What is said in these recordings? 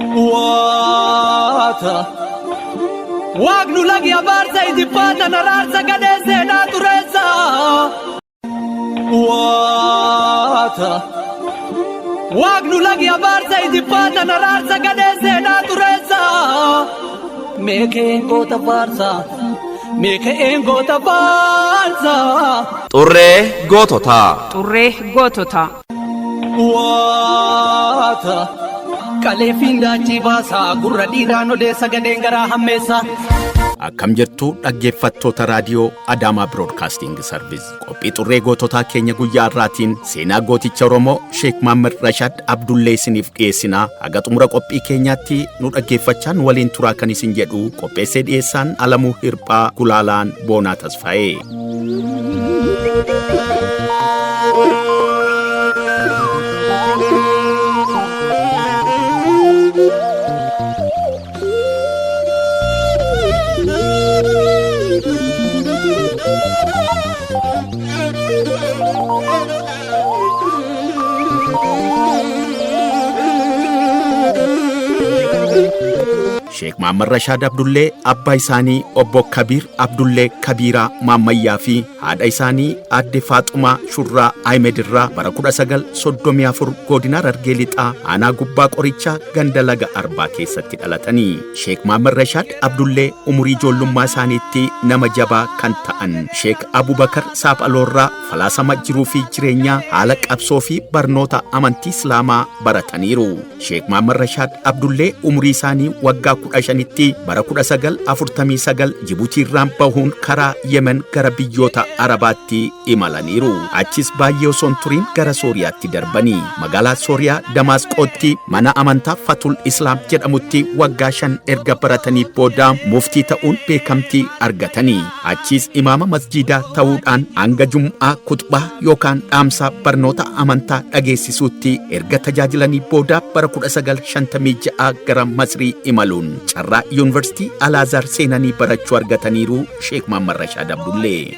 Waata. Waaqnu lagi abaarsa ijibbaatan araarsa gadhee seenaa xureessa. Waata. Waaqnu lagi abaarsa ijibbaatan araarsa gadhee seenaa xureessa. Meekeen goota faarsa. Meekeen goota faarsa. Xurree goototaa. Xurree goototaa. Waata. Qalee fiindaachii baasaa gurra dhiiraan odeessa gadheen garaa hammeessa. Akkam jirtu, dhaggeeffattoota raadiyoo Adaamaa Broadcasting Service? Qophii xurree goototaa keenya guyyaa har'aatiin seenaa gooticha Oromoo Sheek Maammad Rashaad Abdullee isiniif dhiyeessinaa. Haga xumura qophii keenyaatti nu dhaggeeffachaa nu waliin turaa kan isin jedhu qopheessee dhiyeessaan Alamuu Hirphaa, Gulaalaan Boonaa Tasfaa'ee. Sheek Maammad Rashaad Abdullee abbaa isaanii obbo Kabiir Abdullee Kabiiraa Maammayyaa fi haadha isaanii aadde Faaxumaa Shurraa Ahimed irraa bara 1934 godina Harargee Lixaa, aanaa Gubbaa Qorichaa, ganda Laga Arbaa keessatti dhalatanii. Sheek Maammad Rashaad Abdullee umurii ijoollummaa isaaniitti nama jabaa kan ta'an Sheek Abubakar Saaphaloorraa falaasama jiruu fi jireenyaa, haala qabsoo fi barnoota amantii Islaamaa barataniiru. Sheek Maammad Rashaad Abdullee umurii isaanii waggaa 15tti bara 1949 Jibuutiirraan bahuun karaa Yemen gara biyyoota Arabaatti imalaniiru. Achis baay'ee osoo hin turiin gara Sooriyaatti darbanii magaalaa Sooriyaa Damaasqootti mana amantaa Fatul Islaam jedhamutti waggaa 5 erga baratanii booda muftii ta'uun beekamtii argatanii. Achis imaama masjiidaa ta'uudhaan hanga Jum'aa kutbaa yookaan dhaamsa barnoota amantaa dhageessisuutti erga tajaajilanii booda bara 1956 gara Masrii imaluun carraa Yuunivarsiitii Alaazaar seenanii barachuu argataniiru Sheek Maammad Rashaad Abdullee.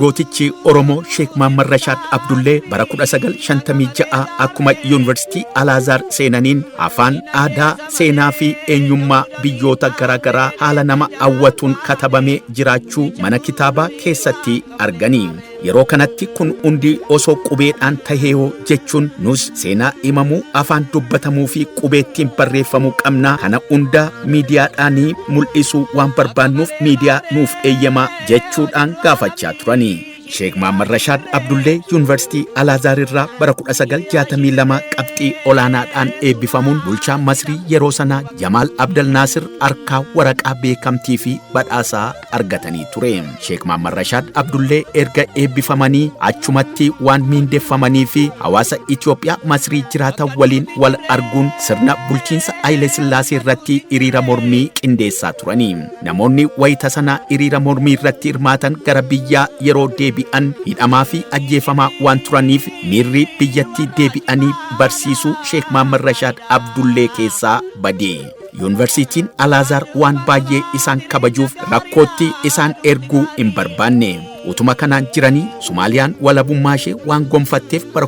Gootichi Oromoo Sheek Maammad Rashaad Abdullee bara 1956 akkuma Yuunivarsiitii Alaazaar seenaniin afaan, aadaa, seenaa fi eenyummaa biyyoota garaagaraa haala nama hawwatuun katabamee jiraachuu mana kitaabaa keessatti arganii. Yeroo kanatti kun hundi osoo qubeedhaan taheehoo jechuun, nus seenaa himamuu, afaan dubbatamuu fi qubeettiin barreeffamuu qabna, kana hunda miidiyaadhaanii mul'isuu waan barbaannuuf miidiyaa nuuf eeyyamaa jechuudhaan gaafachaa turanii. Sheek Maammad Rashaad Abdullee Yuunivarsiitii Alaazaar irraa bara 1962 qabxii olaanaadhaan eebbifamuun bulchaa Masrii yeroo sanaa Jamaal Abdel Naasir harkaa waraqaa beekamtii fi badhaasaa argatanii ture. Sheek Maammad Rashaad Abdullee erga eebbifamanii achumatti waan miindeffamanii fi hawaasa Itoophiyaa Masrii jiraatan waliin wal arguun sirna bulchiinsa Haayile Sillaasee irratti hiriira mormii qindeessaa turanii. Namoonni wayita sana hiriira mormii irratti hirmaatan gara biyyaa yeroo deebi'an hidhamaa fi ajjeefamaa waan turaniif miirri biyyatti deebi'anii barsiisuu Sheek Maammad Rashaad Abdullee keessaa bade. Yuunivarsiitiin Alaazaar waan baay'ee isaan kabajuuf rakkootti isaan erguu hin barbaanne. Utuma kanaan jiranii Sumaaliyaan walabummaa ishee waan gonfatteef bara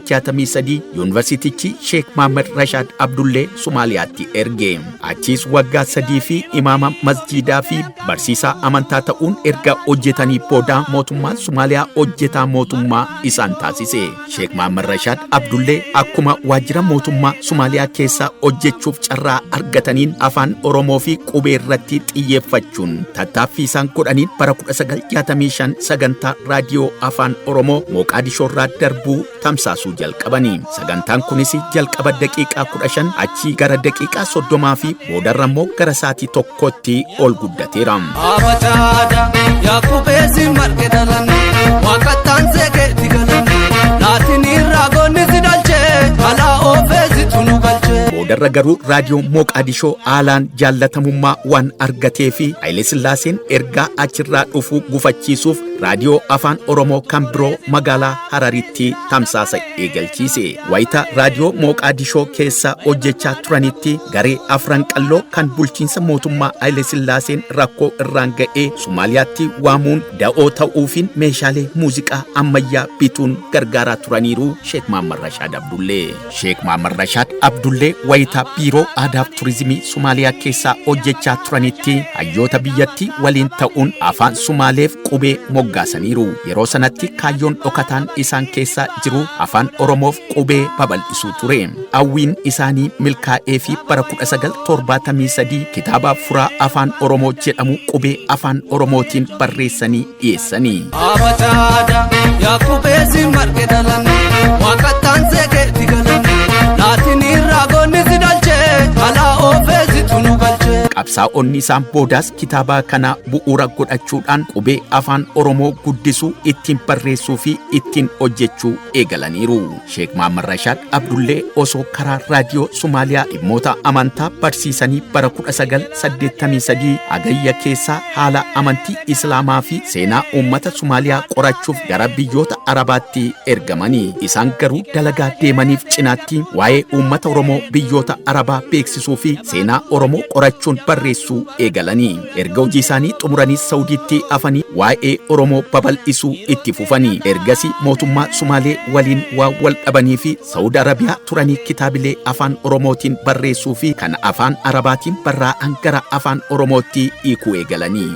1963 yuunivarsiitichi Sheek Maammad Rashaad Abdullee Sumaaliyaatti erge. Achiis waggaa 3 fi imaama masjiidaa fi barsiisaa amantaa ta'uun erga hojjetanii booda mootummaan Sumaaliyaa hojjetaa mootummaa isaan taasise. Sheek Maammad Rashaad Abdullee akkuma waajjira mootummaa Sumaaliyaa keessa hojjechuuf carraa argataniin afaan Oromoo fi qubee irratti xiyyeeffachuun tattaaffii isaan godhaniin bara 1965 sagantaa raadiyoo afaan Oromoo Mooqaadishoo irraa darbuu tamsaasuu jalqabanii. Sagantaan kunis jalqaba daqiiqaa 15, achii gara daqiiqaa 30 fi boodarra immoo gara sa'aatii 1tti ol guddateera. Abacaada yaa qubeessi marge dhalanne waaqattaan seekeetti galanne laatinii raagonni si dhalchee alaa oofeesitu nu galchee. Boodarra Boodarra garuu raadiyoo Mooqaadishoo haalaan jaallatamummaa waan argatee fi Haayile Sillaaseen ergaa achirraa dhufuu gufachiisuuf raadiyoo afaan Oromoo kan biroo magaalaa Hararitti tamsaasa eegalchiise. Wayita raadiyoo Mooqaadishoo keessa hojjechaa turanitti garee Afran Qalloo kan bulchiinsa mootummaa Haayile Sillaaseen rakkoo irraan ga'ee Somaaliyaatti waamuun da'oo ta'uufiin meeshaalee muuziqaa ammayyaa bituun gargaaraa turaniiru Sheek Mahammad Rashaad Abdullee. Sheek Mahammad Rashaad Abdullee wayita biiroo aadaaf turizimii Somaaliyaa keessaa hojjechaa turanitti hayyoota biyyattii waliin ta'uun afaan Somaaleef qubee moggaasaniiru. Yeroo sanatti kaayyoon dhokataan isaan keessa jiru afaan Oromoof qubee babal'isuu ture. Hawwiin isaanii milkaa'ee fi bara 1973 kitaaba Furaa Afaan Oromoo jedhamu qubee afaan Oromootiin barreessanii dhiyeessanii. Abacaada yaa qubeessi marge dhalanne waaqattaan seekeetti galanne laatinii raagoonni si dhalchee alaa oofeesitu nu galchee. Qabsaa'onni isaan boodaas kitaaba kana bu'uura godhachuudhaan qubee afaan Oromoo guddisuu, ittiin barreessuu fi ittiin hojjechuu eegalaniiru. Sheek Mahammad Rashaad Abdullee osoo karaa raadiyoo Somaaliyaa dhimmoota amantaa barsiisanii bara 1983 Hagayya keessaa haala amantii Islaamaa fi seenaa uummata Somaaliyaa qorachuuf gara biyyoota Arabaatti ergamanii. Isaan garuu dalagaa deemaniif cinaatti waa'ee uummata Oromoo biyyoota Arabaa beeksisuu fi seenaa Oromoo qorachuun barreessuu eegalanii. Erga hojii isaanii xumuranii Saudiitti hafanii waa'ee Oromoo babal'isuu itti fufanii. Ergasii mootummaa Sumaalee waliin waan wal dhabanii fi Saudi Arabiyaa turanii kitaabilee afaan Oromootiin barreessuu fi kan afaan Arabaatiin barraa'an gara afaan Oromootti hiikuu eegalanii.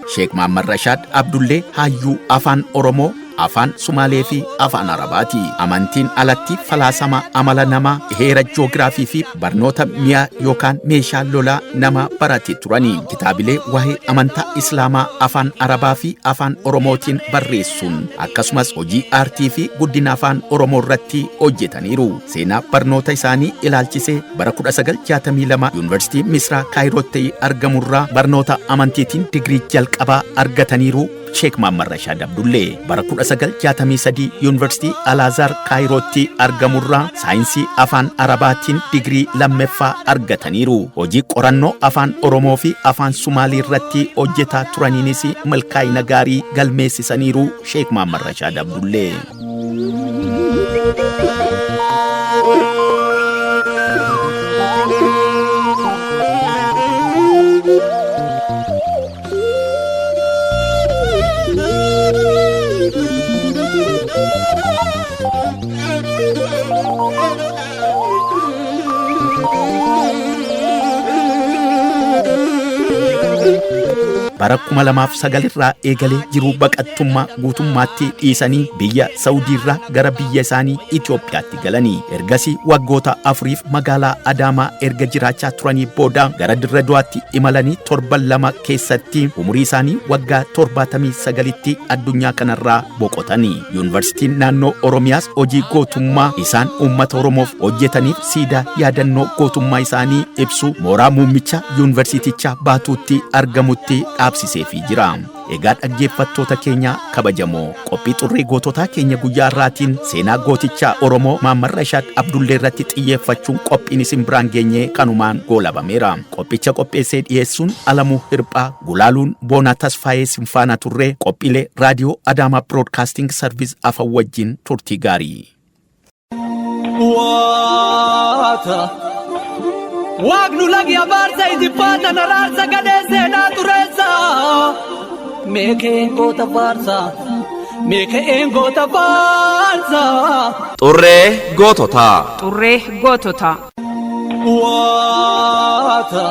Sheek Mahammad Rashaad Abdullee hayyuu afaan Oromoo, afaan Sumaalee fi afaan Arabaati. Amantiin alatti falaasama amala namaa, heera joogiraafii fi barnoota mi'a yookaan meeshaa lolaa nama barate turani. Kitaabilee waa'ee amantaa Islaamaa afaan Arabaa fi afaan Oromootiin barreessuun akkasumas hojii aartii fi guddina afaan Oromoo irratti hojjetaniiru. Seenaa barnoota isaanii ilaalchisee bara 1962 Yuunivarsiitii Misraa Kaayirootti argamurraa barnoota amantiitiin digirii jalqabaa argataniiru. Sheek Mahammad Rashaad Abdullee bara 1963 Yuunivarsiitii Alaazaar Kaayirootti argamurraa saayinsii afaan Arabaatiin digirii lammaffaa argataniiru. Hojii qorannoo afaan Oromoo fi afaan Sumaalii irratti hojjetaa turaniinis milkaa'ina gaarii galmeessisaniiru Sheek Mahammad Rashaad Abdullee. Bara 2009 irraa eegalee jiruu baqattummaa guutummaatti dhiisanii biyya Saudiirraa gara biyya isaanii Itoophiyaatti galanii. Ergasii waggoota afuriif magaalaa Adaamaa erga jiraachaa turanii booda gara Dirre Dawaatti imalanii torban 2 keessatti umurii isaanii waggaa 79tti addunyaa kanarraa boqotanii. Yuunivarsiitiin naannoo Oromiyaas hojii gootummaa isaan uummata Oromoof hojjetaniif siidaa yaadannoo gootummaa isaanii ibsu mooraa muummicha yuunivarsiitichaa Baatuutti argamutti dhaabsiseefii jira. Egaa dhaggeeffattoota keenya kabajamoo, qophii xurree goototaa keenya guyyaa har'aatiin seenaa gootichaa Oromoo Mahammad Rashaad Abdullee irratti xiyyeeffachuun qophiin isin biraan geenye kanumaan goolabameera. Qophicha qopheessee dhiyeessuun Alamuu Hirphaa, gulaaluun Boonaa Tasfaayee Sinfaana turre. Qophiilee Raadiyoo Adaamaa Broadcasting Service afan wajjin turtii gaarii. Waata. Waaqnu lagi abaarsa ijibbaata naraarsa gadhee seenaa xureessa. Meekeen goota faarsa. Meekeen goota faarsa. Xurree goototaa. Xurree goototaa. Waata.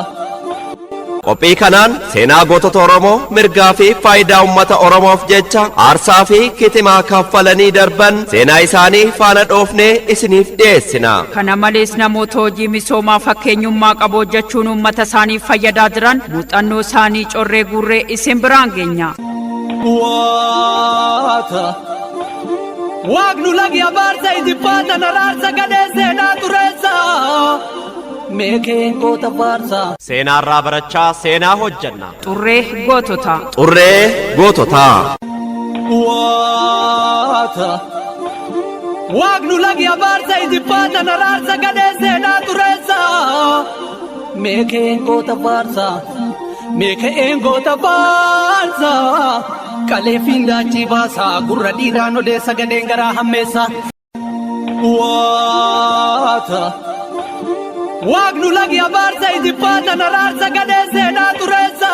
Qophii kanaan seenaa gootota Oromoo mirgaa fi faayidaa uummata Oromoof jecha aarsaa fi kitimaa kaffalanii darban seenaa isaanii faana dhoofnee isiniif dhiyeessina. Kana malees, namoota hojii misoomaa fakkeenyummaa qabu hojjechuun uummata isaaniif fayyadaa jiran muuxannoo isaanii corree guurree isin biraan geenya. Waata. Waaqnu lagi abaarsa ijibbaata naraarsa gadhee seenaa tureessa. Meekeen goota faarsa. Seenaarraa barachaa seenaa hojjanna. Xurree goototaa. Xurree goototaa. Waata. Waaqnu lagi abaarsa ijibbaata naraarsa gadhee seenaa tureessa. Meekeen goota faarsa. Meekeen goota faarsa. Qalee fiindaachi baasa gurra dhiiraan odeessa gadheen garaa hammeessa. Waata. Waaqnu lagi abaarsa ijibbaata naraarsa gadhee seenaa tureessa.